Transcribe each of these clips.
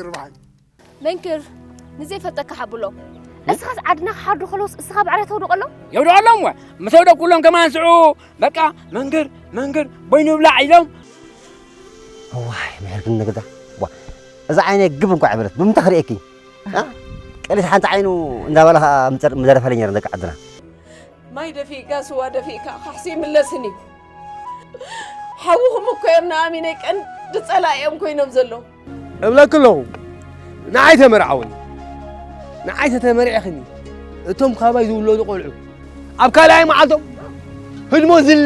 ይርባይ። መንክር ንዘይፈልጠካ ሓብሎ። እስኻስ ዓድና ክሓርዱ ከለውስ እስኻ ብዕረ ተውድቐሎም? የውድቐሎም ወ ምስ ኣውደቅኩሎም ከማን ስዑ በቃ መንክር መንክር በይኑ ብላዕ ኢሎም። እዋይ ምሕር ግን ንግዳ ዋ እዛ ዓይነይ ግብ እንኳ ዕበለት ብምንታይ ክርእየኪ አ? ቀሊት ሓንቲ ዓይኑ እንዳበላ ከዓ ምፀር- ምደረፈለኝ ነረ ደቂ ዓድና ማይ ደፊእካ ስዋ ደፊእካ ካሕሲ ይምለስን እዩ። ሓውኹም እኮ እዮም ንኣሚነይ ቀንዲ ጸላእዮም ኮይኖም ዘለዉ። እብለኪ ኣለኹ ንዓይ ተመርዓውኒ ንዓይ ተተመሪዕኽኒ እቶም ካባይ ዝውለዱ ቆልዑ ኣብ ካልኣይ መዓልቶም ህድሞ ዝል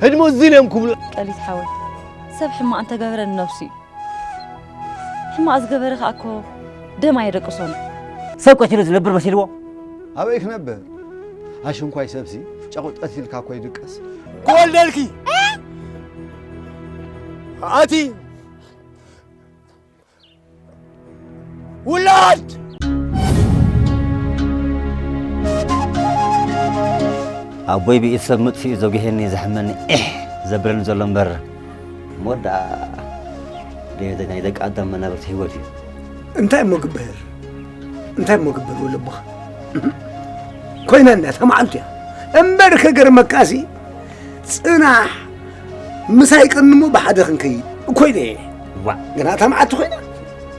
ህድሞ ዝል እዮም ክብሉ ቀሊት ሓወይ ሰብ ሕማቕ እንተገበረ ንነብሱ እዩ ሕማቕ ዝገበረ ከኣ እኮ ደም ኣየደቅሶን ሰብ ቀቲሉ ዝነብር መሲልዎ ኣበይ ክነብር ኣሽንኳይ ሰብሲ ጨቑጥ ቀቲልካ እኮ ይድቀስ ክወልደልኪ ኣቲ ውላድ ኣቦይ ብኢድ ሰብ ምጥፊኡ ዘጉሄኒ ዘሕመኒ ኢሕ ዘብለኒ ዘሎ እምበር ሞት ደኣ ናይ ደቂ ኣዳም መናብርቲ ህይወት እዩ እንታይ እሞ ግበር እንታይ እሞ ግበር ወለቦኻ ኮይና እንዳ ተማዓልቱ እያ እምበር ከገርመካሲ ጽናሕ ምሳይ ቅንሞ ብሓደ ክንከይድ ኮይነ እየ ዋ ግና እታ መዓልቲ ኮይና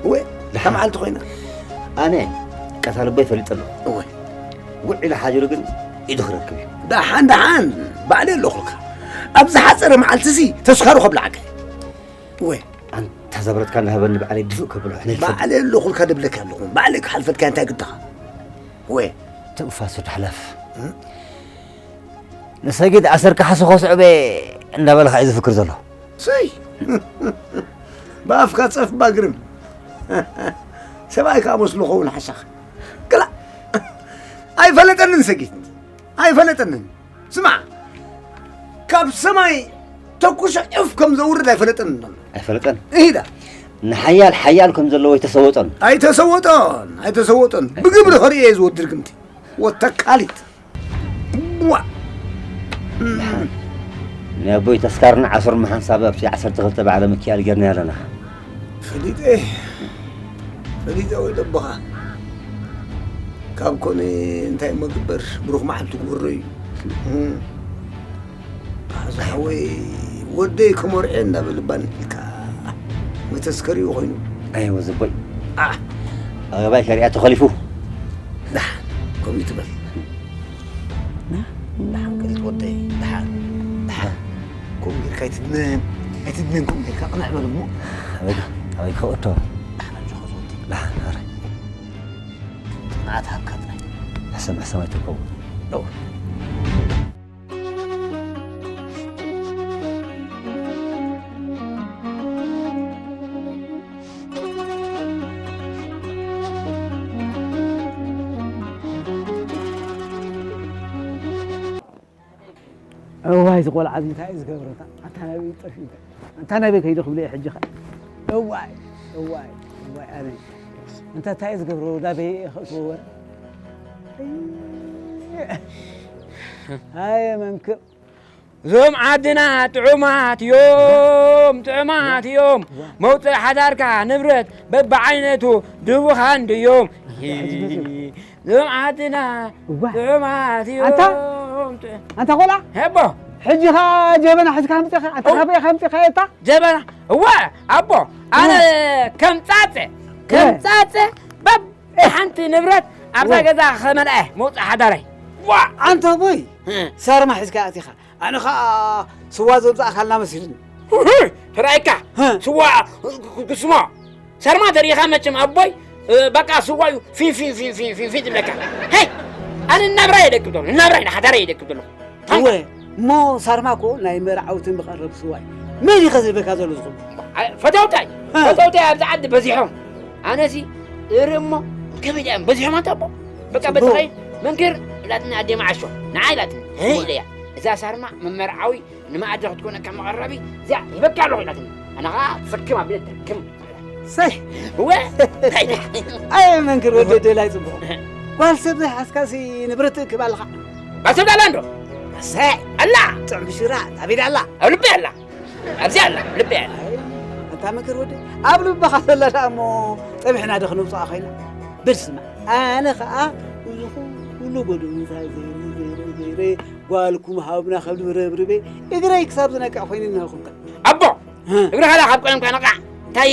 እወ እታ መዓልቲ ኮይና ኣነ ቀታሊ ኣቦይ ፈሊጠ ኣለኹ እወ ውዕ ኢለ ሓዲሩ ግን ኢዱ ክረክብ እዩ ደሓን ደሓን ባዕለ ኣለኹልካ ኣብ ዝሓፀረ መዓልቲ ሲ ተስካሩ ከብልዓካ እወ ኣንታ ዘብረትካ እንዳሃበኒ ባዕለይ ድፍእ ከብሎ ሕነ ይፈል ባዕለ ኣለኹልካ ደብለካ ኣለኹ ባዕለ ክሓልፈልካ እንታይ ግድኻ እወ ትንፋሱ ድሕለፍ ንሰጊድ ኣሰርካ ሓስኾ ስዕበ እንዳበልካ እዩ ዝፍክር ዘሎ ስይ ብኣፍካ ጸፍ ባግርም ሰብኣይ ከዓ መስሉ ኸውን ሓሻኽ ክላ ኣይፈለጠንን ሰጊድ ኣይፈለጠንን ስማዕ ካብ ሰማይ ተኩሱ ዕፍ ከም ዘውርድ ኣይፈለጠንን ኣይፈለጠን እሂዳ ንሓያል ሓያል ከም ዘለዎ ኣይተሰወጦን ኣይተሰወጦን ኣይተሰወጦን ብግብሪ ከርእየ ዝወድር ግምቲ ወተካሊት ዋ ናይ ኣቦይ ተስካርና ዓሰርተ ሓንሳብ ኣብቲ ዓሰርተ ክልተ በዓለ ምክያድ ጌርና ኣለና ፈሊጠ ፈሊጠ ወይ ደቦኻ ካብ ኮነ እንታይ እሞ ግበር ብሩኽ መዓልቲ ግበሮ እዩ ሓወይ ወደይ ከመርዖ እንዳበልባን ኢልካ መተስከሪኡ ኮይኑ ኣይ ወዝቦይ ኣበባይ ከሪኣ ተኸሊፉ ዳሓን ከምኡ ትበል ዳሓን ከሊት ወደይ ዳሓን ዳሓን ከምኡ ጌርካ ኣይትድነን ኣይትድነን ከምኡ ጌርካ ቅንዕ በል እሞ ኣበይ ኣበይ ከወቶ ዳሓን ኣጆኻ ዝወደይ ዳሓን ኣረ ጽንዓት ሃብካ ጥራይ ሕሰም ሕሰም ኣይትርከቡ እዋይ እዚ ቆልዓ እዚ እንታይ እዩ ዝገብረታ ኣታ ናበይ ጠፊኡ ኣታ ናበይ ከይዱ ክብለ እዩ ሕጂ ኸ እዋይ እዋይ እዋይ ኣነ እንተ እንታይ እዩ ዝገብሮ ናበይ እየ ከእትዎ ወረ ኣየ መንክር እዞም ዓድና ጥዑማት እዮም ጥዑማት እዮም መውፅእ ሓዳርካ ንብረት በብዓይነቱ ድቡኻን ድዮም እዞም ዓድና ጥዑማት እዮም ኣንታ ቆልዓ ሄቦ ሕጂ ኻ ጀበና ሒዝካ ምፅኻ ኣንታ ካበይ ኻ ምፅኻ የታ ጀበና እወ ኣቦ ኣነ ከምፃፀ ከምፃፀ በብ ሓንቲ ንብረት ኣብዛ ገዛ ከመልኣ መውፅእ ሓዳረይ ዋ ኣንታ ቦይ ሳርማ ሒዝካ ኣቲኻ ኣነ ኸኣ ስዋ ዘምፃእካልና መሲልኒ ተራእካ ስዋ ክስሞ ሳርማ ተሪኻ መቸም ኣቦይ በቃ ስዋ እዩ ፊንፊን ፊንፊን ፊንፊን ትብለካ ሄይ ኣነ እናብራ የደክብ ዘሎ እናብራ ኢና ሓዳረ የደክብ ዘሎ እወ እሞ ሳርማ እኮ ናይ መርዓውቲ መቐረብ ስዋ እዩ መን እዩ ከዝህበካ ዘሎ ዝኽሉ ፈተውታይ ፈተውታይ ኣብዚ ዓዲ በዚሖም ኣነሲ እሪ እሞ ከመይ ድኣም በዚሖም ኣንታ ኣቦ በቃ በተኸይ መንክር ኢላትኒ ኣዴ መዓሾ ንዓ ኢላትኒ ኢለያ እዛ ሳርማ መመርዓዊ ንመኣዲ ክትኮነካ መቐረቢ እዚኣ ሂበካ ኣለኹ ኢላትኒ ኣነ ኸዓ ትሰክም ኣቢለ ትርክም ሰይ እወ ኣየ መንክር ወዲ ደላይ ፅቡቕ ጓል ሰብ ዘይሓዝካሲ ንብረት እክብ ኣለኻ ጓል ሰብ ዳላ እንዶ ሰ ኣላ ጥዑም ሽራ ኣቤት ኣላ ኣብ ልቢ ኣላ ኣብዚ ኣላ ልቢ ኣላ ኣታ ያ መከር ወደ ኣብ ልብኻ ዘላ ደኣ እሞ ጸብሕና ዶ ክነውጽኣ ኮይና? በል ስማዕ፣ ኣነ ኸኣ እዚ ኩሉ ጎደቦታት ዘይረ ዘይረ ዘይረ ጓልኩም ሃብና ካብ ድብረብርበ እግረይ ክሳብ ዝነቅዕ ኮይኑ እናኹምካ። ኣቦ! እ። እግርኻ ደኣ ካብ ቀደምካ ነቓዕ። እንታይ፣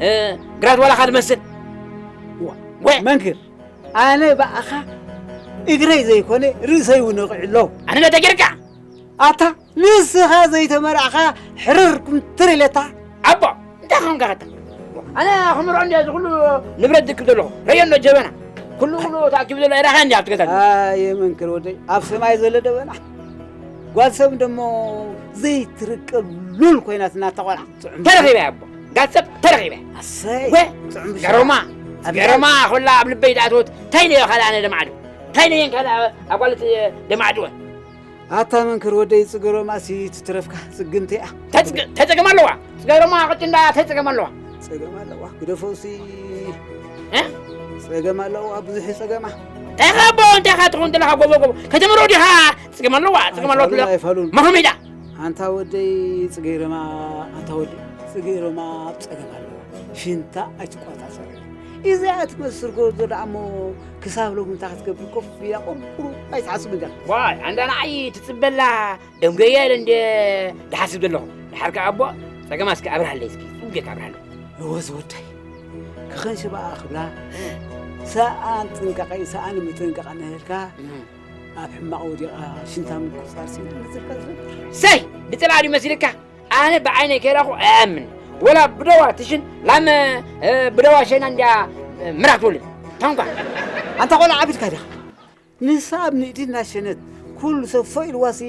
እ፣ ግራት ዋላኻ ትመስል? ዋ፣ ወ- መንክር፣ ኣነ ብኣኻ እግረይ ዘይኮነ ርእሰይ እውን ነቒዑ ኣሎ። ኣነ ነታ ጌርካ? ኣታ ንስኻ ዘይተመርዕኻ ሕርር ኩምትር ኢለታ። ኣቦ፣ እንታይ ኾንካ ኸታ? ኣነ ክምርዖ እንድያ እዚ ኩሉ ንብረት ዝክብ ዘለኹ። ረዮ እንዶ ጀበና። ኩሉ ኩሉ ተኣኪቡ ዘሎ ኣይረኣኻን እንድያ ኣብቲ ገዛ ዘሎ። ኣየ መንክር ወደይ፣ ኣብ ሰማይ ዘሎ ደበና። ጓል ሰብ ደሞ ዘይትርከብ ሉል ኮይናትና እታ ቆልዓ። ጥዑም ተረኺበ ኣቦ። ጋል ሰብ ተረኺበ። ኣሰይ፣ ወ-፣ ጥዑም ብሻ። ገሮማ፣ ኣብያ። ገሮማ ኾላ ኣብ ልበይ ደኣተወት። እንታይ ኢለዮ ካልእ ኣነ ደማዕዱ? እንታይ ኢለየን ካልእ ኣብ ጓልት ደማዕድወ? ኣታ መንክር ወደይ ጽገሮማ ሲ ትትረፍካ ጽግምቲ እያ። ተጽገ-፣ ተጸገም ኣለዋ። ጽገሮማ ቅጭ እንዳ ተጸገም ኣለዋ። ጸገም ኣለዋ። ግደፎ ሲ እ? ጸገም ኣለዋ። ብዙሕ ጸገማ። እንታይ ኻቦ፣ እንታይ ኻ ትኾን ዘለኻ ጎቦ ጎቦ? ከተምሮ ዲኻ? ጸገም ኣለዋ። ጸገም ኣለዋ ኣይፋሉን፣ ትብሎ። ኣይፋሉን። መኸመይ ደኣ? ኣንታ ወደይ ጽገሮማ፣ ኣንታ ወደይ ጽገሮማ ጸገም ኣለዋ። ሽንታ ኣይትቆጻጸር። እዚኣ ትመስል ጎጆ ደኣ እሞ ክሳብ ሎሚ እንታይ ክትገብር ኮፍ ኢላ ቁርቁሩ ኣይትሓስብ እንዲያ። ዋይ፣ ኣንዳ ንዓይ ትጽበላ ደንጎያ ኢለ እንደ ድሓስብ ዘለኹ። ድሓር ከኣ ኣቦ፣ ጸገማ እስኪ ኣብርሃለይ እስኪ፣ ጽቡቕ ጌርካ ኣብርሃለይ። እወ ዝወደይ፣ ክኸን ሽባኣ ክብላ፣ ሰኣን ጥንቃቐ፣ ሰኣን ምጥንቃቐ እናበልካ፣ እም። ኣብ ሕማቕ ወዲቓ ሽንታ ምቁጻር ሲና ንጽልካ ዝነብር። ሰይ! ንጽልኣ ድዩ መሲልካ? ኣነ ብዓይነይ ከይራኹ ኣይኣምን። ወላ ብደዋ ትሽን ላም፣ እ፣ ብደዋ ሸይና እንድያ፣ እ፣ ምራክ ትወልድ። ታንኳ። ኣንታ ቆልዓ ዓቢድካ ዲኻ? ንሳ ኣብ ንእዲ እናሸነት ኩሉ ሰብ ፎይ ኢልዋሲ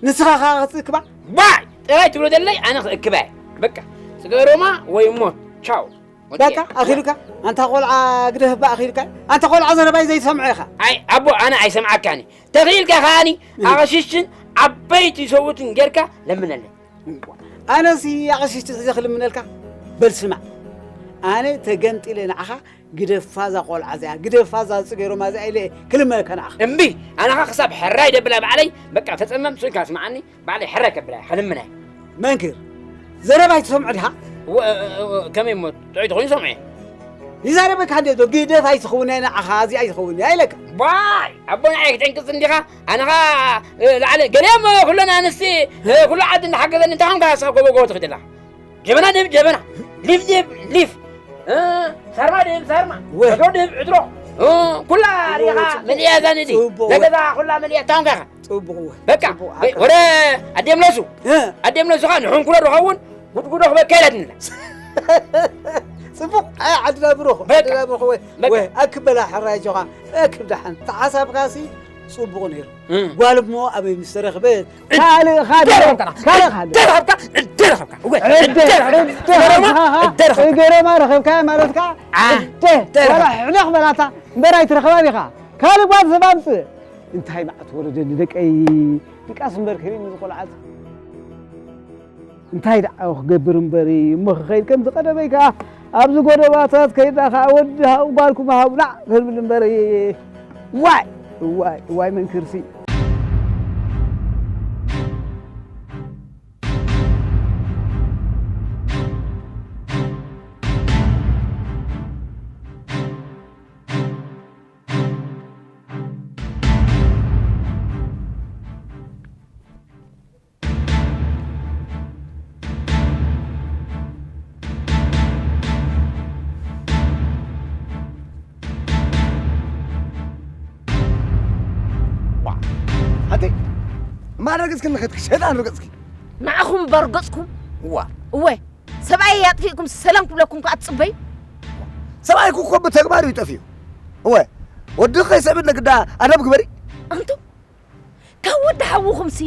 ንስኻ ኸኣ ክትእክባ? ባይ! ጥራይ ትብሎ ዘለይ ኣነ ክእክባ እየ። በቃ። ጽገሮማ ወይ ሞት። ቻው። ወዲ ባካ፣ እየ። ኣኺሉካ? ኣንታ ቆልዓ ግደፍ እባ ኣኺሉካ? ኣንታ ቆልዓ ዘረባይ ዘይትሰምዖ ኢኻ። ኣይ፣ ኣቦ፣ ኣነ ኣይሰምዓካን እየ። ተኽኢልካ ከኣኒ እም። ኣቕሽሽትን ዓበይቲ ሰብኡትን ጌርካ ለምነለይ። ኣነሲ ኣቕሽሽቲ ሒዘ ክልምነልካ? በል ስማዕ፣ ኣነ ተገንጢለ ንዓኻ ግደፋ እዛ ቆልዓ እዚኣ፣ ግደፋ እዛ ጽገሮማ እዚኣ ኢለ ክልመነካ ንዓኻ። እምቢ፣ ኣነ ኸኣ ክሳብ ሕራይ ደብላ ባዕለይ፣ በቃ ተጸመም፣ ስኢንካ ስምዓኒ፣ ባዕለይ ሕራይ ከብላ እየ፣ ክልምና እየ። መንክር፣ ዘረባይ ትሰምዖ ዲኻ? ወ-፣ እ-፣ እ-፣ ከመይ እሞ ጥዑይ ተኾይኑ ሰምዖ እየ። ይዛረበካ እንዴ ዶ ግደፍ ኣይትኸውን እያ ንዓኻ፣ እዚ ኣይትኸውን እያ ኢለካ። ዋይ! ኣቦ ንዓይ ክትዕንቅጽ እንዲኻ? ኣነ ኸኣ፣ እ፣ ላዕለ ገለ እሞ ኩለን ኣንስቲ፣ እ፣ ኩሉ ዓዲ እንዳሓገዘኒ እንታይ ኾንካ ንስኻ ጎቦ ጎቦ ትኸይድ ኣለኻ? ጀበና ድብ ጀበና፣ ሊፍ ድብ ሊፍ፣ እ፣ ሳርማ ድብ ሳርማ፣ ወ-፣ ዕትሮ ድብ ዕትሮ፣ እ፣ ኩላ ሪኻ ጽቡቕ፣ መሊኣ እዛ ንዲ። ጽቡቕ። ነገዛ ኩላ መሊኣ እንታይ ኾንካ ኢኻ? ጽቡቕ እወ። በቃ፣ ጽቡቕ፣ ወ-፣ ሓቂ። ወረ ኣዴ ምለሱ። እ። ኣዴ ምለሱ ኸኣ ንሕንኩሎ ዝኸውን ጉድጉዶ ክበካ ኢላትኒ። ጽቡቕ። ኣይ፣ ዓድና ብሩኽ፣ በቃ። ዓድና ብሩኽ፣ ወ-፣ በቃ። ወ-፣ ኣክብ በላ ሕራይ ጆኻ፣ ኣክብ ደሓን። ተሓሳብካሲ ጽቡቕ ነይሩ። እ። ጓል እሞ ኣበይ ምስ ተረኽበት፣ ካልእ፣ ካልእ፣ ካልእ፣ ካልእ። እደ ረኸብካ፣ እደ ረኸብካ፣ እወ፣ እደ፣ እደ ረኸብካ። እደ ረኸብካ፣ እደ ረኸብካ። እገረማ ረኸብካያ ማለት ከኣ፣ ዓ፣ እደ፣ እደ ዋላ ረኸብካ። ሕለኽ በላታ፣ እምበር ኣይትረኸባን ኢኻ። ካልእ ጓል ሰብ ኣምጽእ። እንታይ መዓት ወረደኒ ደቀይ፣ ድቃስ እምበር ክርኢ ምስ ቆልዓት። እንታይ ደኣ ክገብር እምበሪ፣ እሞ ክኸይድ ከም ዝቐደመይ ከኣ ኣብዚ ጎደባታት ከይድና ከኣ ወዲ ሃ-፣ ጓልኩም ሃቡና ክብል እምበሪ። ዋይ፣ ዋይ፣ ዋይ መንክርሲ። ዋ፣ ኣንተ ማን ረገጽክኒ ኸድኪ? ሸይጣን ረገጽኪ። ንዓኹም እባ ርገጽኩም። እዋ። እወ፣ ሰብኣየይ ኣጥፊእኩም ሰላም ክብለኩም ከኣ ትጽበዩ? ሰብኣይኩ እኮ ብተግባር እዩ ጠፊኡ። እወ፣ ወዲ ከይሰብእ ነግዳ ኣደብ ግበሪ። ኣንቱም ካብ ወዲ ሓውኹምሲ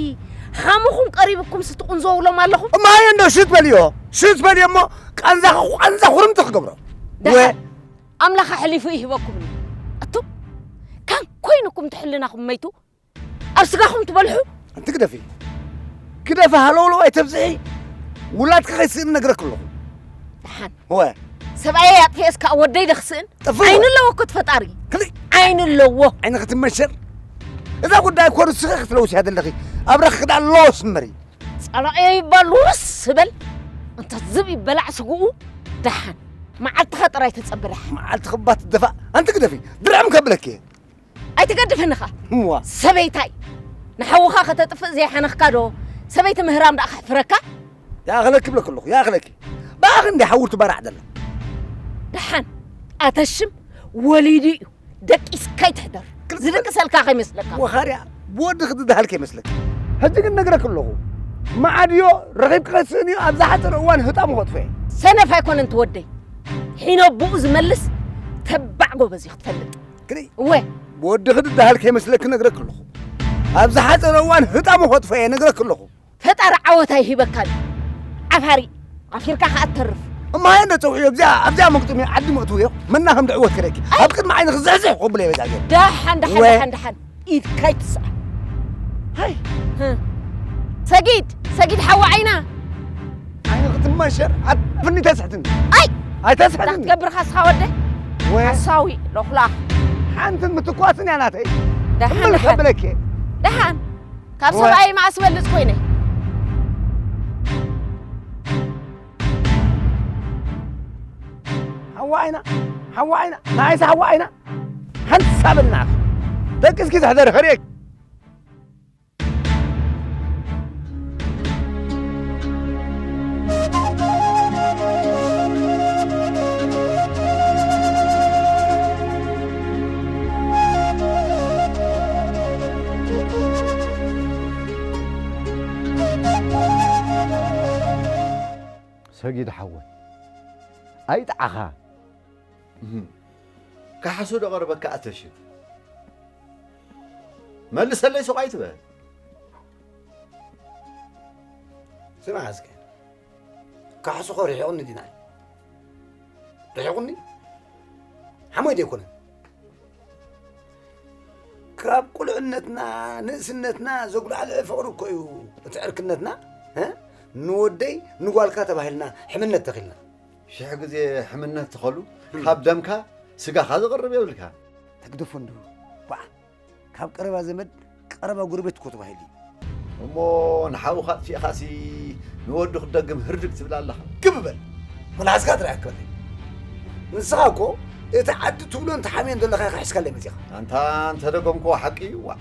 ሓሙኹም ቀሪብኩምሲ ትቕንዘውሎም ኣለኹም? እማ ሃየ እንዶ ሽት በልዮ፣ ሽት በልዮ እሞ ቃንዛ፣ ቃንዛ ኩርምቲ ክገብሮ። ደሓን ወ- ኣምላኽ ኣሕሊፉ ይህበኩም። ኣቱም ካን ኮይንኩም ትሕልናኹም መይቱ ኣብ ስጋኹም ትበልሑ። ኣንቲ ግደፊ፣ ግደፊ፣ ሃለውለው ኣይተብዝሒ። ውላድካ ከይስእን ነግረክ ኣለኹ። ደሓን። ወ- ሰብኣየይ ኣጥፊኤስ ከኣ ወደይ ዶ ክስእን? ጥፍእ። ዓይኒ ኣለዎ እኮ እቲ ፈጣሪ። ክልእ። ዓይኒ ኣለዎ። ዓይኒ ክትመሸር። እዛ ጉዳይ እኮ ንስኺ ክትለውስያ ዘለኺ። ኣብረኺ ክዳ ኣለዎ ስመሪ። ጸላእየይ እባ ልውስ በል። እንተ ዝብ ይበላዕ ስግኡ ደሓን። መዓልትኻ ጥራይ ተጸበ ደሓን። መዓልትኺ እባ ትደፋእ። ኣንቲ ግደፊ። ድርዕም ከብለኪ እየ። ኣይትገድፍንኻ። እዋ። ሰበይታይ። ንሓውኻ ከተጥፍእ ዘይሓነኽካ ዶ ሰበይቲ ምህራም ደኣ ከሕፍረካ? ይኣኽለኪ ብለኪ ኣለኹ። ይኣኽለኪ። ብኣኺ እንዲ ሓውር ትበራዕ ዘላ። ደሓን። ኣተሽም ወሊዱ እዩ። ደቂስካ ይትሕደር። ዝድቅሰልካ ከይመስለካ። ወኻርያ፣ ብወዲ ክትድሃል ከይመስለካ። ሕጂ ግን ነግረክ ኣለኹ። መዓድዮ ረኺብካ ክትስእንዮ ኣብ ዝሓጸረ እዋን ህጣሙ ከጥፍኤ። ሰነፍ ኣይኮነን ትወደይ። ሒኖ ብኡ ዝመልስ ተባዕ ጎበዝ እዩ ክትፈልጥ። ክደይ? እወ። ብወዲ ክትድሃል ከይመስለክ ነግረክ ኣለኹ። ኣብ ዝሓጸረ እዋን ህጣሙ ከጥፍኤ ነግረክ ኣለኹ። ፈጣሪ ዓወት ኣይሂበካን። ዓፋሪ፣ ዓፊርካ ከኣ ትተርፍ። እማ ሃየ እንደ ጸውዕዮ፣ ኣብዚኣ፣ ኣብዚኣ መግጥሚ ዓዲ መእትውዮ። መና ከም ድዕወት ክረኪ። ኣይ! ኣብ ቅድሚ ዓይንኺ ዝሕዝሕ ክብሎ እየ በዛ ገይረ። ደሓን፣ ደሓን፣ ወ- ደሓን፣ ደሓን። ኢድካ ይትስኣ። ሃይ! ህ። ሰጊድ፣ ሰጊድ ሓዊ ዓይና። ዓይንኺ ትመንሸር፣ ኣፍኒ ተስሕትኒ። ኣይ! ኣይተስሕትኒ። እንዳትገብር ኻስኻ ወደ? ወ- ሓሳዊ፣ ሎኽላኽ። ሓንትን ምትኳስን እያ ናተይ። ደሓን፣ እምልከ ደሓን። ብለኪ። ደሓን። ካብ ወ- ሰብኣይ መኣስ በልጽ ኮይነ? ሓዋ ዓይና፣ ሓዋ ዓይና፣ ንዓይስ ሓዋ ዓይና። ሓንሳብ እናኽ ደቂ እስኪ ዝሕደር ኸርእየኪ። ሰጊድ ሓወይ፣ ኣይጥዓኻ። እህም። ካሕሱ ዶ ቀረበካ ኣተሽም? መልሰለይ ሱቕ ኣይትበል። ስማዕ እስከ፣ ካሕሱ ኸ ርሒቑኒ ዲና? ርሒቑኒ? ሓሞይ ዶ ኣይኮነን? ካብ ቁልዕነትና፣ ንእስነትና ዘጉላዕልዐ ፍቕሪ እኮ እዩ እቲ ዕርክነትና፣ እ? ንወደይ ንጓልካ ተባሂልና ሕምነት ተኺልና። ሽሕ ግዜ ሕምነት ትኸሉ፣ እም። ካብ ደምካ ስጋኻ ዝቐርብ የብልካ። ተግደፎ እንዲሁ፣ ኳዕ። ካብ ቀረባ ዘመድ ቀረባ ጎረቤት እኮ ተባሂሉ እዩ። እሞ ንሓውኻ ኣጥፊእኻሲ ንወዱ ክትደግም ህርድግ ትብል ኣለኻ። ግብ በል። መልሓስካ ጥራይ ኣክበለይ። ንስኻ እኮ እቲ ዓዲ ትብሎን ትሓምዮን ዘለኻ ኢኻ ሒዝካለይ መጺኻ። ኣንታ እንተ ደገምክዎ ሓቂ እዩ፣ ዋእ።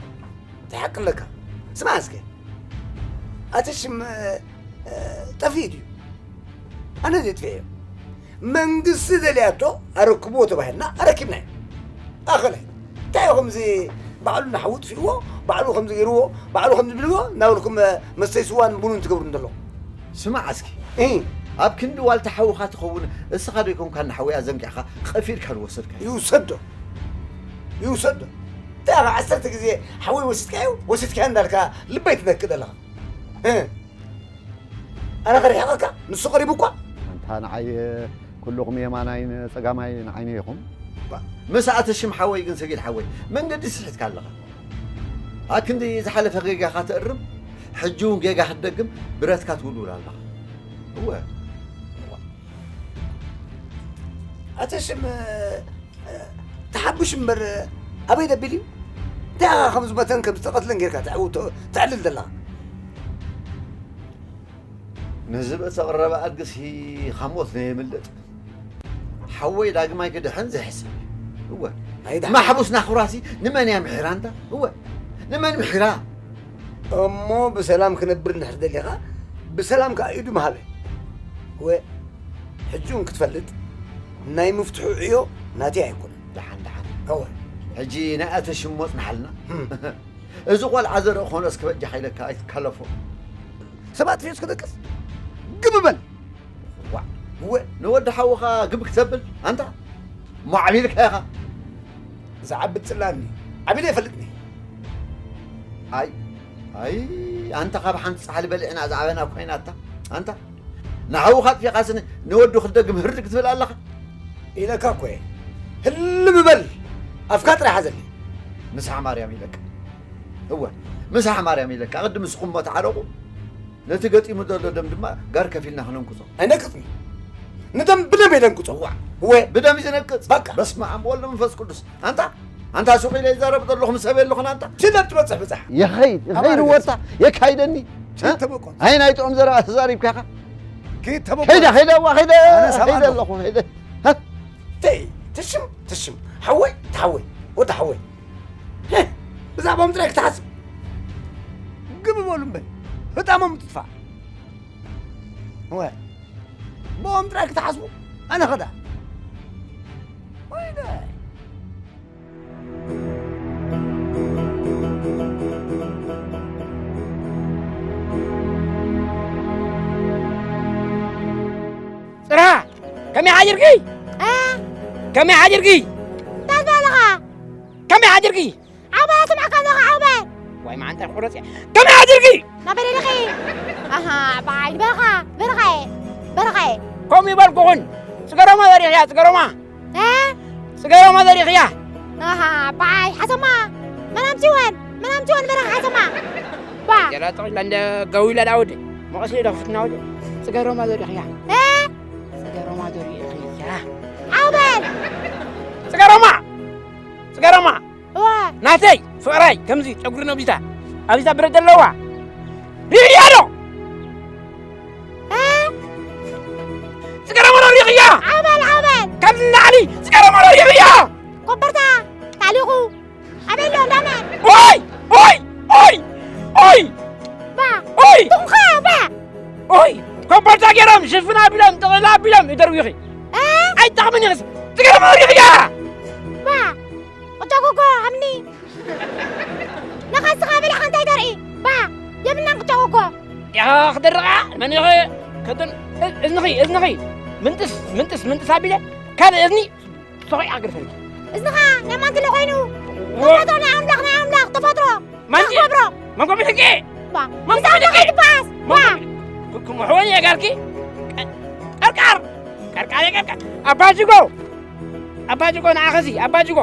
እንታይ ሓቂ ኣለካ? ስማዕ እስከ። ኣቲ ሽም፣ እ፣ ጠፊኡ ድዩ? ኣነ ዘጥፍኤዮ። መንግስቲ ደልያቶ ኣረክብዎ ተባሂልና ኣረኪብናዮ። ኣኸለ፣ እንታይ እዩ ከምዚ ባዕሉ ንሓዉ ጥፊእዎ፣ ባዕሉ ከምዚ ገይርዎ፣ ባዕሉ ከምዚ ብልዎ፣ እናበልኩም፣ እ፣ መስተይ ስዋን ቡንን ትገብሩ እንደሎ? ስማዕ እስኪ፣ እ። ኣብ ክንዲ ዋልታ ሓውኻ ትኸውን፣ እስኻ ዶ ይኮንካ ንሓውያ ዘንጊዕኻ፣ ቐፊድካ ዝወሰድካዮ? ይውሰዶ። ይውሰዶ። እንታይ ኣብ ዓሰርተ ግዜ ሓወይ ወሲድካዮ፣ ወሲድካዮ እንዳልካ ልበይ ትነክእ ዘለኻ? እ። ኣነ ከርሕቐካ፣ ንሱ ቀሪቡ እኳ። ኣንታ ንዓይ ኩልኹም የማናይን ጸጋማይ ንዓይነ ኢኹም። ባ-፣ ምስ ኣተ ሽም ሓወይ ግን ሰጊድ ሓወይ፣ መንገዲ ስሒትካ ኣለኻ። ኣክንዲ ዝሓለፈ ጌጋኻ ተእርም፣ ሕጂ እውን ጌጋ ክትደግም ብረትካ ትውልውል ኣለኻ። እወ። ኣተ ሽም፣ እ፣ ተሓብሽ እምበር፣ ኣበይ ደቢል እዩ? እንታይ ኢኻ ከም ዝመተን ከም ዝተቐትለን ጌርካ ተዕው-፣ ተ-፣ ተዕልል ዘለኻ? ንዝብኢ ተቕረበ ኣድግሲ ካብ ሞት ነየምልጥ። ሓወይ ዳግማይ ክድሕን ዘይሕሰብ እዩ። እወ። ኣይድሓን። ማሕቡስ ናኹራሲ ንመን እያ ምሒራ እንታ? እወ። ንመን ምሒራ? እሞ ብሰላም ክነብር እንድሕር ደሊኻ፣ ብሰላም ከኣ ኢዱ ምሃበ። እወ። ሕጂ እውን ክትፈልጥ፣ ናይ ምፍትሑ ዕዮ ናተይ ኣይኮነን። ደሓን፣ ደሓን። እወ። ሕጂ ናይ ኣተ ሽም ሞጽናሓልና። እም። እዚ ቆልዓ ዘርኢ ኾነ እስከ በጃኻ ኢለካ ኣይትካለፎ። ሰባት ፌስ ክደቅስ ግብ በል። ዋዕ። እወ፣ ንወዲ ሓውኻ ግብ ክተብል ኣንታ እሞ ዓቢልካ ኢኻ። ዝዓቢ ጽላኒ ዓቢለ ይፈልጥኒ። ኣይ፣ ኣይ፣ ኣንታ ካብ ሓንቲ ጻሕሊ በሊዕና ዝዓበና ኮይናታ ኣንታ ንሓውኻ ኣጥፊእኻስ ን-፣ ንወዱ ክትደግም ህርድግ ትብል ኣለኻ? ኢለካ እኮ እየ። ህልም በል። ኣፍካ ጥራይ ሓዘለይ። ንስሓ ማርያም ኢለካ። እወ፣ ምሳሕ ማርያም ኢለካ፣ ቅድም ንስኹም እሞ ተዓረቑ። ነቲ ገጢሙ ዘሎ ደም ድማ ጋር ከፊልና ክነንቅጾ። ኣይነቅጽን። ንደም ብደም እየ ደንቅጾ። እዋ። እወ። ብደም እዩ ዝነቅጽ። በቃ። በስመ ኣብ ወወልድ መንፈስ ቅዱስ። ኣንታ፣ ኣንታ ሱቕ ኢለ ይዛረብ ዘለኹ፣ ምስ ሰብ የለኹን ኣንታ። ሽለት ትበጽሕ ብጻሕ። ይኸይድ፣ ይኸይድ ኣባርገጽ። ወርታ፣ የካይደኒ። ሽለት እ? ተበቆጽ። ኣይ ናይ ጥዑም ዘረባ ተዛሪብካ ኢኻ። ኪድ ተበቆ። ከይደ፣ ከይደ፣ እዋ፣ ከይደ፣ ኣነ ሰብኣ ከይደ ኣለኹ። ኣለኹ፣ ከይደ። ሃ? ተይ፣ ትሽም፣ ትሽም። ሓወይ፣ ተሓወይ፣ ወዲ ሓወይ። ሄ፣ ብዛዕባኦም ጥራይ ክትሓስብ። ግብ በሉ እምበር፣ ህጣሞም ትጥፋእ። እወ፣ ብኦም ጥራይ ክትሓስቡ፣ ኣነ ኸዳ። ወይለ። ጽርሃ፣ ከመይ ሓዲርኪ? እ? ከመይ ሓዲርኪ? እንታይ በልኻ? ከመይ ሓዲርኪ? ዓው በል፣ ስምዓካ ኣለኻ፣ ዓው በል። ዋይ፣ መዓንጣ ክቑረጽ እያ። ከመይ ሓዲርኪ? ናበይ ደሊኺ? ኣሃ፣ በዓል በርኻ፣ በርኻ እየ፣ በርኻ እየ። ከምኡ ይበልኩኹን። ጽገሮማ ዘሪኽያ፣ ጽገሮማ። እ? ጽገሮማ ዘሪኽያ። ኣሃ፣ በዓል ሓሰማ። መናም ቲወን፣ መናም ቲወን በርኻ ሓሰማ። ባ። ገላ ጠቕላ እንደ ገዊላ ዳውድ። መቐስ ኢለ ደኽፍትና ወደ። ጽገሮማ ዘሪኽያ። እ? ጽገሮማ ዘሪኽያ። ዓው በል። ጽገሮማ! ጽገሮማ! እዋ። ናተይ ፍቕራይ ከምዚ ጨጉሪ ነቢታ ኣብዚታ ብረት ዘለዋ ሪእያ ዶ? እ? ጽገረመሎ ሪእያ። ዓው በል፣ ዓው በል። ከምዚ ንላዕሊ ጽገረመሎ ሪእያ። ኮበርታ ታሊኹ ኣበሎ እንዳመ። ኦይ! ኦይ! ኦይ! ኦይ! ባ። ኦይ! ትኹኻ ባ። ኦይ! ኮበርታ ገይሮም ሽፍን ኣቢሎም ጥቕልል ኣቢሎም ይደርዊኺ። እ? ኣይጠቕምን ኢኽስ ጽገረመሎ ሪእያ። ባ። ቅጫ ጎጎ ሃምኒ። ንኻስኻ በሊዕኻ እንታይ ተርኢ? ባ፣ የብልናን ቅጫ ጎጎ። ያ ክደርቓ፣ መን ኢኸ? ከደን፣ እዝንኺ፣ እዝንኺ። ምንጥስ፣ ምንጥስ፣ ምንጥስ ኣቢለ፣ ካልእ እዝኒ፣ ሰኺ ኣግርፈልኪ። እዝንኻ ናይ ማን ትለ ኮይኑ? ወ- ተፈጥሮ ናይ ኣምላኽ፣ ናይ ኣምላኽ፣ ተፈጥሮ። ማን ናይ ዲ-? ተፈጥሮ። መን ኮሚትኪ? ባ፣ መን ምሳኻ ኮሚትኪ? ከይትበኣስ። መን ባ። ኮሚትኪ? ክምሕወን እየ ጋርኪ? ቀርቃር! ቀርቃር እየ ቀርቃር። ኣባጅጎ! ኣባጅጎ ንዓኸሲ፣ ኣባጅጎ።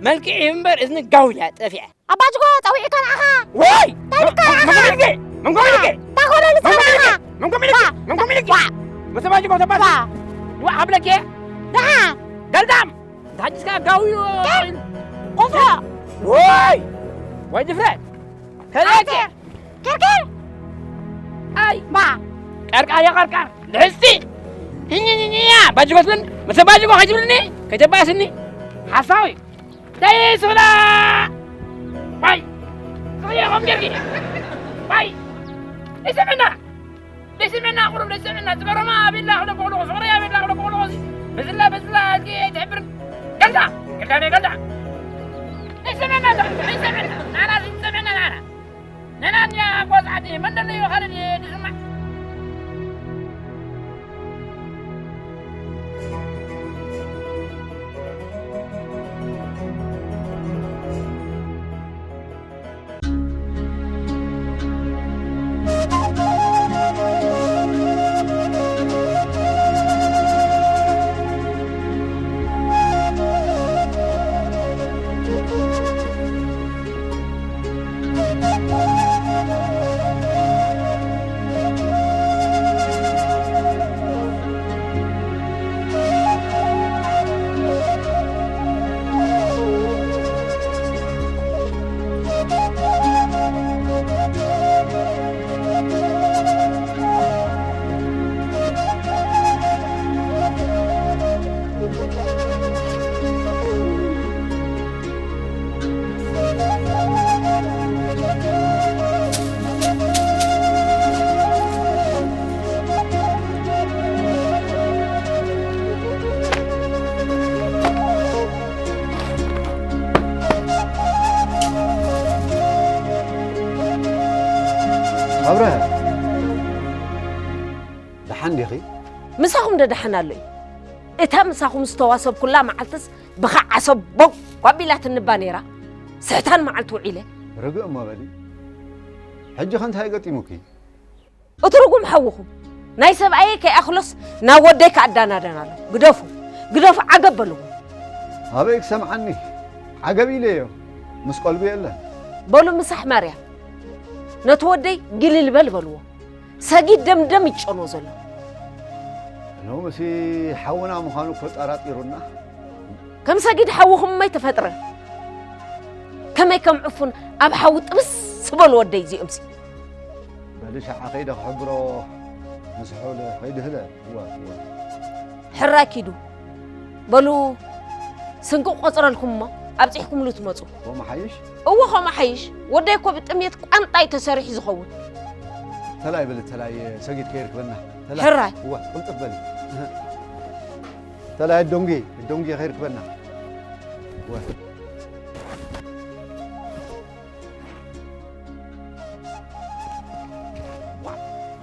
መልክዕ ይህብ እምበር እዝኒ ጋውያ ጠፊዐ። ኣባጅጎ ጸዊዕካ ንዓኻ። ወይ! እንታይ ኢልካ ንዓኻ? መንጎ ሚልኪ! መንጎ ሚልኪ! ታኾሎ ልሳና ኢኻ። መንጎ ሚልኪ! መንጎ ሚልኪ! ዋ! ምስ ኣባጅጎ ተባስ። ዋ! ዋ! ኣብለኪ! ደሓ! ገልዳም! ዳጅስካ ጋውዩ! ቆፎ! ወይ! ወይ ድፍረት! ከለኪ! ዓተር! ክርክር! ኣይ! ባ! ቀርቃር የቐርቃር! ልሕስቲ! ሂኝኝኝያ! ባጅጎ ትብልን! ምስ ኣባጅጎ ከይትብልኒ! ከይተባስኒ! ሓሳዊ! ደይ ስብላ! ባይ! ስቕየ ኸም ጌርኪ! ባይ! ደይሰምዕና! ደይሰምዕና! ቁሩብ ደይሰምዕና! ዝገረማ ኣቤላ ክደ ቆልቑ! ፍቕሪ ኣቤላ ክደ ቆልቑ! በዝላ በዝላ! ኣልኪ ኣይትሕብርን! ገልዳ! ገልዳ ናይ ገልዳ! ደይሰምዕና! ደይሰምዕና! ንዓና ዝሰምዕና ንዓና! ነናንያ ጓዝ ዓዲ መን ደለዩ ካልድ ዝስማዕ? ኣብርሀ፣ ደሓን ዲኺ? ምሳኹም ዶ ደሓን ኣሎ እዩ? እታ ምሳኹም ዝተዋሰብኩላ መዓልትስ ብኸዓ ሰብ ቦግ ኣቢላትኒ እባ ነይራ። ስሕታን መዓልቲ ውዒለ። ርግእ እሞ በሊ። ሕጂ ኸ እንታይ ገጢሙኪ? እቲ ርጉም ሓውኹም ናይ ሰብኣየይ ከይኣኽሎስ ናብ ወደይ ከኣዳናደን ኣሎ። ግደፉ፣ ግደፉ፣ ዓገብ በልዎ። ኣበይ ክሰምዓኒ? ዓገብ ኢለዮ፣ ምስ ቀልቡ የለን። በሉ ምሳሕ ማርያም፣ ነቲ ወደይ ግልል በል በልዎ። ሰጊድ ደምደም ይጨኖ ዘሎ። ሎምሲ ሓውና ምዃኑ እኮ ጠራጢሩና። ከም ሰጊድ ሓውኹም እመይ ተፈጥረ። ከመይ ከም ዕፉን ኣብ ሓዊ ጥብስ ዝበሉ ወደይ እዚኦምሲ። በሊ ሸዓ ከይደ ክሕብሮ። ኣስሖለ ኸይድህለ። እዋ፣ እዋ። ሕራይ ኪዱ። በሉ፣ ስንቂ ቆጽረልኩም እሞ ኣብጺሕኩምሉ ትመጹ። ከምኡ ሓይሽ? እወ፣ ከምኡ ሓይሽ። ወደይ እኮ ብጥምየት ቋንጣ እዩ ተሰሪሑ ዝኸውን። ተላይ በሊ፣ ተላይ ሰጊድ ከይርክበና። ተላይ። ሕራይ። እዋ፣ ቅልጥፍ በሊ። ተላይ ዶንጊ፣ ዶንጊ ከይርክበና። እዋ።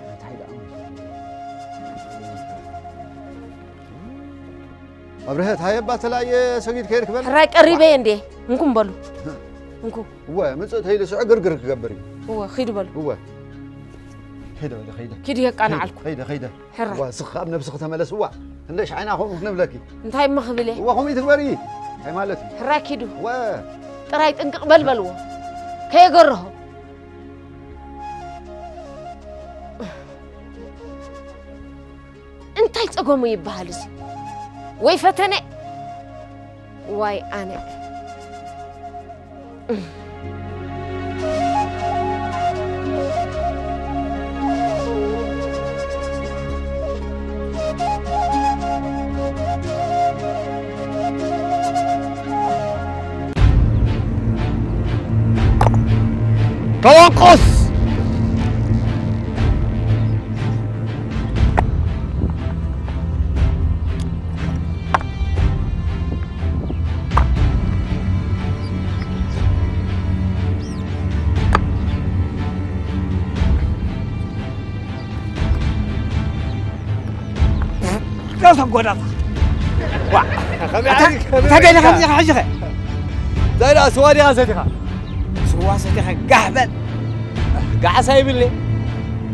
እንታይ ደኣ? ኣብርሀት፣ ሃየ እባ ተላየ ሰጊድ ከይርክበና። ሕራይ ቀሪበ እየ እንዴ? እንኩም በሉ። እንኩ። እወ፣ ምጽእ ተይሉ ስዑ ግርግር ክገብር እዩ። እወ፣ ኺዱ በሉ። እወ። ኸይደ፣ ኸይደ፣ ኸይደ። ኪዱ የቃንዓልኩ። ኸይደ፣ ኸይደ። ሕራይ። እዋ፣ እስኺ ኣብ ነብስኺ ተመለሲ። እዋ፣ ክንደይ ሻዕና ከምኡ ክንብለኪ? እንታይ እሞ ክብል እየ? እዋ፣ ከምኡ ይትግበሪ። እንታይ ማለት እዩ? ሕራይ ኪዱ። እወ። ጥራይ ጥንቅቕ በል በልዎ። ከየገርሆ። እንታይ ጸገሙ ይበሃል እዚ? ወይ ፈተነ፣ ዋይ ኣነ። ተወቆስ! ራስን ጎዳታ። ዋ፣ ከመይ ኣታ፣ ዓሊ፣ ከመይ እንታይ ገለ ዓሊ? ከምዚ ኢኻ ሕጂ ኸ? እንታይ ደኣ ስዋ ዲኻ ሰቲኻ? ስዋ ሰቲኻ ጋሕ በል። ጋሕሳ ይብልኒ።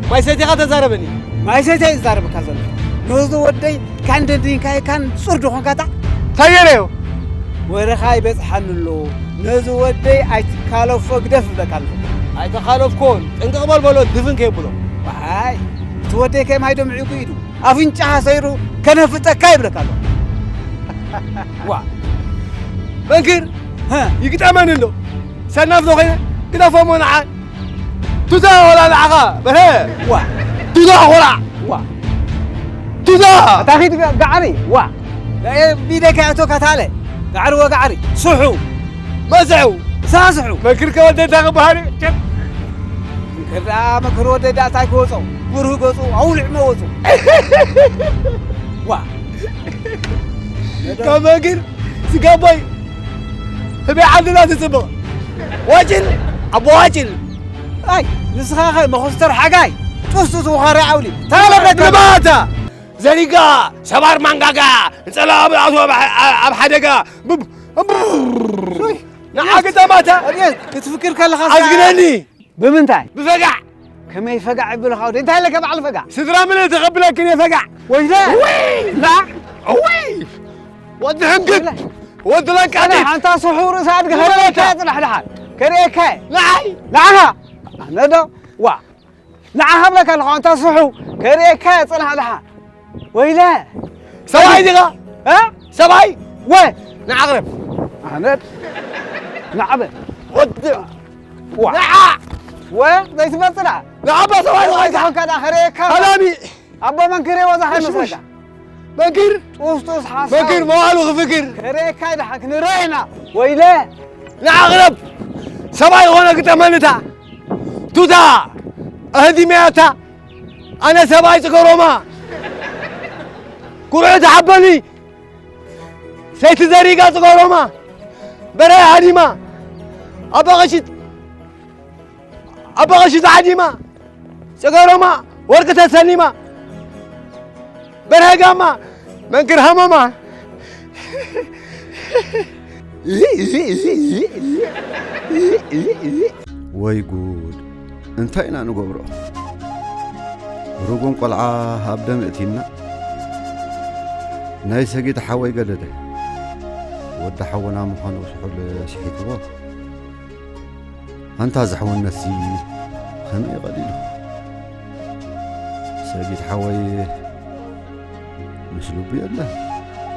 ማይ ሰቲኻ ተዛረበኒ። ማይ ሰቲኻ ይዛረበካ ዘሎ። ነዚ ወደይ ካን ደንዲንካዮ ካን ጽር ድኾንካ እታ? እንታይ ገይረዮ? ወረኻ ይበጽሓኒ ኣሎ። ነዚ ወደይ ኣይትካለፎ ግደፍ ይብለካ ኣለኹ። ኣይተኻለፍኮን። ጥንቅቕ በል በሎ፣ ድፍን ከየብሎ። ዋይ፣ እቲ ወደይ ከማይ ዶ ምዒጉ ኢዱ። ኣፍንጫኻ ሰይሩ ከነፍጠካ ይብለካ ኣሎ። ዋ። መንክር፣ ሀ። ይግጠመኒ ኣሎ። ሰናፍ ዶ ኮይነ? ግደፎ እሞ ንዓ። ቱታ ወላ ንዓኻ፣ በርሀ። ዋ። ቱታ ቆልዓ። ዋ። ቱታ። ኣታ ኺድ ጋ-፣ ጋዕሪ። ዋ። ቢደካ ያእቶካ ታለ። ጋዕሪ ወጋዕሪ። ስሑ። መስሑ። ሳስሑ። መንክር ከወደታ ክበሃል እዩ። ቸብ። እንክርዳ መክሮ ወደዳ እንታይ ክወጾ? ብሩህ ገጹ ኣውልዕ መወጹ። ዋ። ካብ መንክር ስጋቦይ ህበይ ዓድና ትጽብቕ። ዋጭል፣ ኣቦ ዋጭል። ኣይ፣ ንስኻ ኸ መኸስተር ሓጋይ፣ ጡስጡስ ውኻርያ ዓውሊ፣ ተላለበት። ንባታ! ዘሪጋ፣ ሰባር ማንጋጋ፣ ንጸላ ኣብ፣ ኣብ፣ ኣብ፣ ኣብ ሓደጋ። ብ-፣ ብ-፣ ሱይ። ንዓ ግጠማታ። ኣቤት፣ ክትፍክር ከለኻ ኣዝግነኒ። ብምንታይ? ብፈጋዕ። ከመይ ፈጋዕ ይብልኻ ወዲ? እንታይ ኣለካ በዓል ፈጋዕ? ስድራ ምን ተቐብለክን እየ ፈጋዕ። ወይለ። ውይ! ላ! ውይ! ወዲ ሕንግድ! ወይለ። ወዲ ለቃጢት! ኣንታ ስሑ ርእሲ ኣድጊ ወይለ። ከርእየካ እየ ጽናሕ ደሓን። ከርእየካ እየ። ንዓይ? ንዓኻ? ኣነ ዶ? ዋ! ንዓኻ እብለካ ኣለኹ፣ ኣንታ ስሑ ከርእየካ እየ ጽናሕ ደሓን። ወይለ። ሰብኣይ ዲኻ? እ? ሰብኣይ? ወ። ንዓቕረብ። ኣነ ንዓበ። ወዲ። ዋ። ንዓ። ወ፣ ዘይትመጽእ ደኣ። ንዓባ ሰብኣይ ሰብኣይ ወይታ። ዝኾንካ ደኣ ከርእየካ። ሃላሚ። ኣቦ መንክር እየ ወዛ እሺ፣ እሺ። ሃይመሰልካ። መንክር። ጡስጡስ ሓሳዊ። መንክር መዋሉ ክፍክር። ከርእየካ ደሓን ክንረአ ኢና። ወይለ። ንዓቕረብ። ሰብኣይ ዝኾነ ግጠመንታ። ቱታ። ኣህዲመያታ። ኣነ ሰብኣይ ጽገሮማ፣ ኩርዑ ተሓበኒ፣ ሰይቲ ዘሪጋ ጽገሮማ፣ በረ ሃዲማ፣ ኣባቐሽት፣ ኣባቐሽት ዓዲማ፣ ጽገሮማ፣ ወርቂ ተሰሊማ፣ በርሀ ጋማ፣ መንክር ሃመማ። ወይ ጉድ! እንታይ ኢና ንገብሮ? ርጉም ቆልዓ ኣብ ደም እቲና። ናይ ሰጊድ ሓወይ ገደደ። ወዲ ሓውና ምዃኑ ስሑል ስሒትዎ። ኣንታ ዝሕውነትሲ ከመይ ቀሊሉ? ሰጊድ ሓወይ ምስ ልቡ የለን።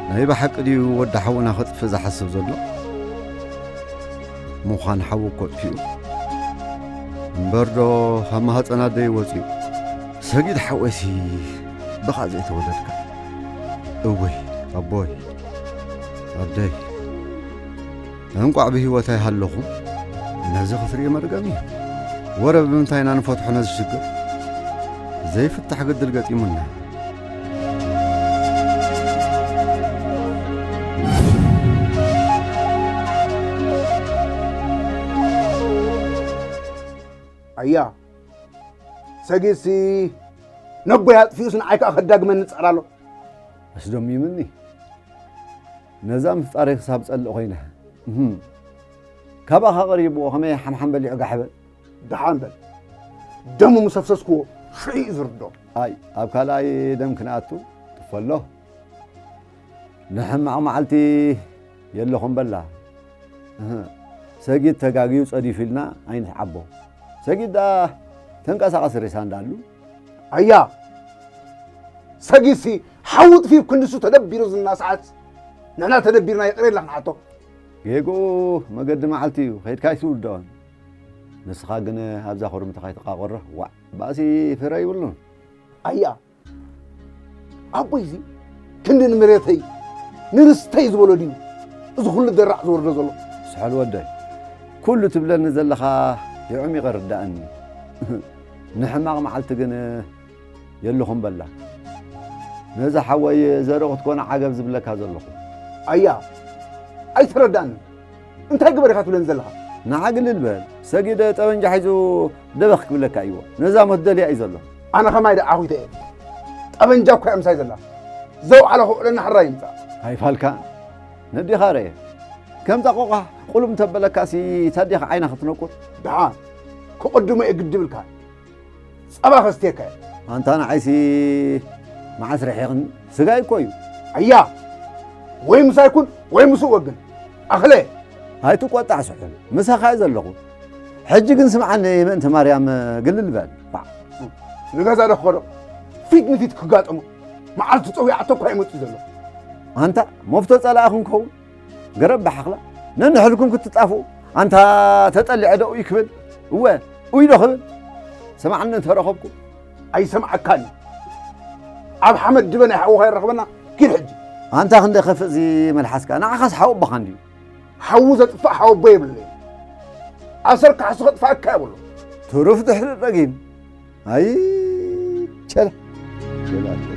ናይ ብሓቂ ድዩ ወዲ ሓውና ከጥፍእ ዝሓስብ ዘሎ? ምዃን ሓዉ እኮ ኣጥፊኡ። እምበርዶ ካብ ማህፀና ደይ ወፂኡ። ሰጊድ ሓወይሲ ብኻ ዘይተወለድካ። እወይ ኣቦይ ኣደይ፣ እንቋዕ ብህይወት ኣይሃለኹ። ነዚ ክትርኢ መርገም እዩ። ወረ ብምንታይ ኢና ንፈትሖ ነዚ ሽግር? ዘይፍታሕ ግድል ገጢሙና። ኣያ ሰጊድሲ ነቦይ ኣጥፊኡስ ንዓይ ከኣ ከዳግመኒ ይጽዕር ኣሎ። ኣስደሚምኒ። ነዛ ምፍጣረይ ክሳብ ጸልእ ኮይነ። እህም። ካባኻ ቀሪብዎ ከመይ ሓምሓም በሊዑ ጋሕ በል? ደሓን በል። ደሙ ምስ ኣፍሰስክዎ ሽዑ እዩ ዝርድኦ። ኣይ፣ ኣብ ካልኣይ ደም ክንኣቱ ጥፈሎ። ንሕማቕ መዓልቲ የለኹም በላ። እህ፣ ሰጊድ ተጋግዩ ጸዲፉ ኢልና ኣይንትዓቦ። ሰጊድ ደኣ ተንቀሳቐሲ ሬሳ እንዳሉ። ኣያ፣ ሰጊድሲ ሓዊ ጥፊኡ ክንድሱ ተደቢሩ ዝናሳዓት ንሕና ተደቢርና ይቕሬላ ክንሓቶ። ጌግኡ መገዲ መዓልቲ እዩ፣ ከይድካ ኣይትውድኦን። ንስኻ ግን ኣብዛ ኩርምቲ ከይትቃቆሮ፣ ዋዕ፣ ባእሲ ፍረ ይብሉን። ኣያ፣ ኣቦይዚ ክንዲ ንመሬተይ ንርስተይ ዝበሎ ድዩ እዚ ኩሉ ደራዕ ዝወርዶ ዘሎ? ስሑል ወደይ፣ ኩሉ ትብለኒ ዘለኻ የዕሚቐ ርዳእኒ። ንሕማቕ መዓልቲ ግን የለኹም በላ። ነዚ ሓወይ ዘርኢ ክትኮነ ዓገብ ዝብለካ ዘለኹ። ኣያ፣ ኣይተረዳእኒ። እንታይ ግበር ኢኻ ትብለኒ ዘለኻ? ንዓ ግልል በል። ሰጊደ ጠበንጃ ሒዙ ደበኽ ክብለካ እይዎ። ነዛ ሞት ደልያ እዩ ዘሎ። ኣነ ኸማይ ደኣ ዓኺተ እየ። ጠበንጃ እኳ እያ ምሳይ ዘላ። ዘውዓለ ክውዕለና ሕራይ ይምጻእ። ኣይፋልካ። ነዲኻ ርኤ። ከምዛ ቆቋሕ ቁልም ተበለካሲ ታዲኻ ዓይና ክትነቁር። ደሓን። ክቕድሞ እየ ግዲ ብልካ። ጸባ ከስትየካ እየ። ኣንታ ንዓይሲ መዓስ ርሒቕኒ? ስጋይ እኮ እዩ። ኣያ፣ ወይ ምሳይ ኩን ወይ ምስኡ ወግን። ኣኽለ። ኣይትቆጣዕ ስሑል፣ ምሳኻ እየ ዘለኹ። ሕጂ ግን ስምዓኒ፣ ምእንቲ ማርያም ግልል በል። ባዕ። ንገዛ ዶ ክኸዶ? ፊት ንፊት ክጋጠሞ። መዓልቲ ጸዊዓቶ እኳ እዩ መጺኡ ዘሎ። ኣንታ መፍቶ ጸላኢ ክንከውን? ገረብ ብሓኽላ ነንሕድኩም ክትጣፍኡ፣ ኣንታ ተጠሊዐ ዶ ኡይ ክብል? እወ፣ ኡይ ዶ ክብል? ስምዓኒ እንተረኸብኩ። ኣይሰምዓካን። ኣብ ሓመድ ድበ ናይ ሓውኻ ይረኽበና። ኪድ ሕጂ። ኣንታ ክንደይ ከፍእ እዚ መልሓስካ፣ ንዓኻስ ሓው ኣቦኻ እንድዩ። ሓዊ ዘጥፍእ ሓው ኣቦ የብለይ። ኣሰር ካሕሱ ከጥፍኣካ የብሉ። ትሩፍ ድሕሪ ጠጊም። ኣይ፣ ቸላ፣ ቸላ፣ ቸላ።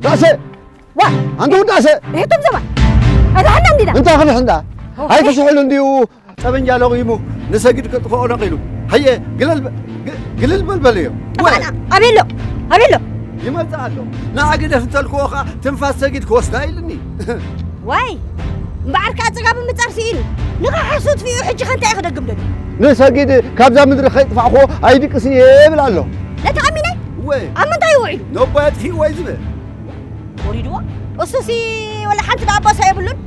ዳእሰ! ዋ! ኣንተ ውዳሰ! ርሒቶም ዘባ! ኣድሓና እንዲና! እንታይ ክንሕንዳ? ኦኬ። ኣይትስሕሉ እንድዩ ጠበንጃ ለቒሙ ንሰጊድ ክጥፍኦ ነቒሉ። ሃየ፣ ግለል በ-፣ ግ-፣ ግልል በል በልዮ። ወይ! ጠፋእና! ኣበሎ! ኣበሎ! ይመጽእ ኣሎ። ንዓ ግደፍ እንተልክዎ ኸኣ ትንፋስ ሰጊድ ክወስዳ ኢልኒ። ዋይ! እምበኣር ከኣ ጽጋብ ምጻር ስኢኑ። ንኻ ሓሶት ፊኡ ሕጂ ኸ እንታይ እዩ ክደግም ደልዩ? ንሰጊድ ካብዛ ምድሪ ከይጥፋእክዎ ኣይድቅስን እየ ይብል ኣሎ። ነቲ ኣሚነይ? እወ። ኣብ ምንታይ ውዒሉ? ነቦይ ኣጥፊእዎ እዩ ዝብል። ወሪድዎ? እሱሲ ወላ ሓንቲ ደኣ ኣባሳ የብሉን።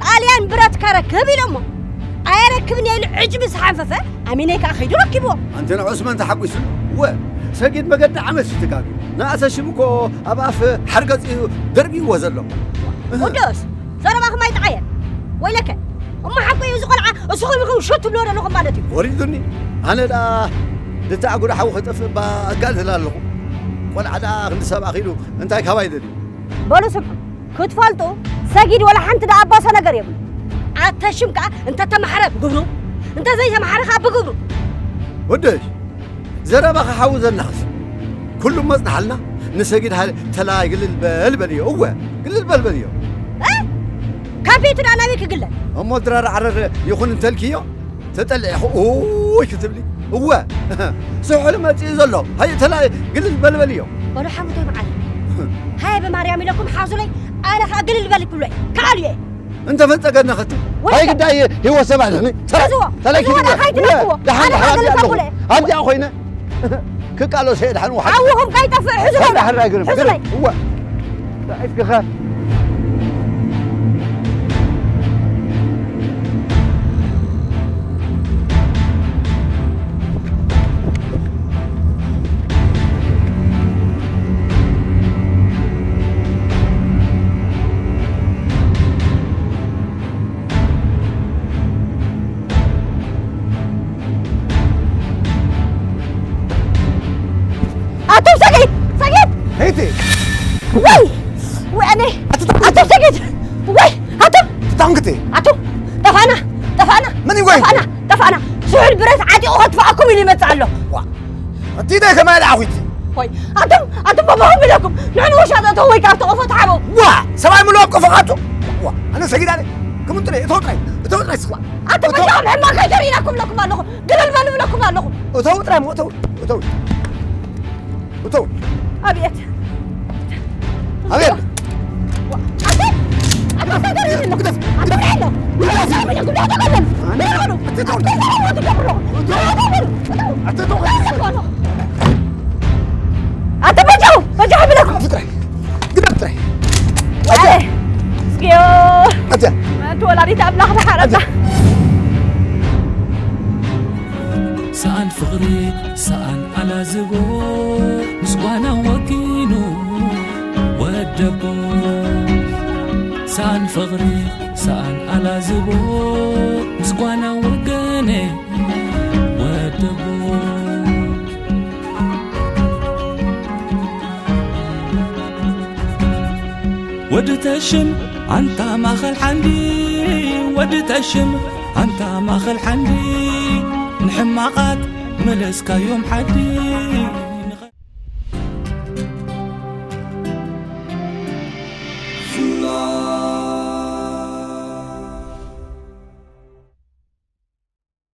ጣልያን ብረትካ ረክብ ኢሎሞ። ኣየረክብን እየ ኢሉ ዕጭ ምስ ሓንፈፈ፣ ኣሚነይ ከኣ ከይዱ ረኪብዎ። ኣንተ ንዑስ መን ተሓጒሱ? ወ ሰጊድ መገዲ ዓመት ሽትጋግ ንኣሰ ሽም እኮ ኣብ ኣፍ ሓርገጽ እዩ ደርቢዎ ዘሎ። እህ። ወዶስ ዘረባኹም ኣይጠዓየን። ወይለከ እሞ ሓቁ እዩ። እዚ ቆልዓ እስኹም ኢኹም ሸት ትብልዎ ዘለኹም ማለት እዩ። ወሪዱኒ። ኣነ ደኣ ድታዕ ጉዳ ሓዊ ከጠፍእ እባ እጋደል ኣለኹ። ቆልዓ ደኣ ክንዲ ሰብ ኣኺሉ እንታይ ካባይ ደልዩ? በሉ ስምዑ፣ ክትፈልጡ ሰጊድ ወላ ሓንቲ ደኣ ኣባሶ ነገር የብሉ። ኣተ ሽም ከኣ እንተ ተማሕረ ብግብሩ፣ እንተ ዘይተማሕረ ከኣ ብግብሩ። ወደሽ ዘረባኻ ሓዊ ዘናኽስ ኩሉ መጽናሓልና ንሰጊድ ሃለ ተላይ ግልል በል በልዮ። እወ ግልል በል በልዮ። እ? ካብ ቤቱ ደኣ ናበይ ክግለል? እሞ ድራር ዓረር ይኹን እንተልክዮ ተጠልዒ ኡይ ክትብሊ። እወ ስሑል መጺኡ ዘሎ ሃይ ተላይ ግልል በል በልዮ። በሉ ሓሙተይ መዓል ሃየ ብማርያም ኢለኩም ሓዙለይ። ኣነ ከኣ ግልል በል ክብሎ እየ። ከኣልዮ እየ። እንተ ፈጸገና ኸቲ ወደ ሃይ ግዳይ ህይወት ሰባት ህኒ ተላ- ሕዝዎ። ተላኪ ሕዝዎ፣ ግዳ- ዳኻይ ትለክዎ። ወ- ደሓን ኣነ ደሓን ከኣ ኣለኹ። ግልል ኣለኹ። ኣብዚኣ ኮይነ ክቃለሶ እየ ድሓን ውሓ ሓውኹም ከይጠፍእ ሕዙለይ። ሕራ ግርም ሕዙለይ። ግርም እወ ዳዒት ግኻ ኣቶም ሰጊድ ሰጊድ ሄቲ ወይ ወይ ኣነ ኣቶም ሰጊድ ወይ ኣቶም ትታንክቲ ኣቶም ጠፋና ጠፋና ምን ይጎይ ጠፋና ጠፋና ስሑል ብረት ዓጢቑ ከጥፍኣኩም ኢሉ ይመጽእ ኣሎ። ዋ እቲ ደ ከማይ ደኣ ኹይቲ ወይ ኣቶም ኣቶም በባኹም ኢለኩም ንሕን ወሻጠ እቶም ወይ ካብ ተቆፎ ተሓበው። ዋ ሰብኣይ ምሎ ቆፎ ካቱ ዋ ኣነ ሰጊድ ኣለ ክምንጥለ እቶ ጥራይ እቶ ጥራይ ስዋ ኣቶም በጃኹም ሕማቕ ከይተርእይናኩም ለኩም ኣለኹ። ግልል በሉ ብለኩም ኣለኹ። እተው ጥራይ እሞ እተው እተው እተው ኣቤት ኣቤት ኣቶ ኣቶ ሰገር ይብሎ ኣቶ ብርዕሎ ኣቶ በጃው በጃው ብለኩም ግደፍ ጥራይ ኣትያ እስኪዮ ኣትያ ኣንቲ ወላዲት ኣምላኽ ዝሓረታ ኣትያ ሰኣን ፍቕሪ ሰኣን ኣላዝቦ ምስ ጓና ወጊኑ ወደቦ ሰኣን ፍቕሪ ሰኣን ኣላዝቦ ምስ ጓና ወገነ ወደቦ ወዲ ተሽም ኣንታ ማኸል ሓንዲ ወዲ ተሽም ኣንታ ማኸል ሓንዲ ንሕማቓት መለስካዮም ሓዲ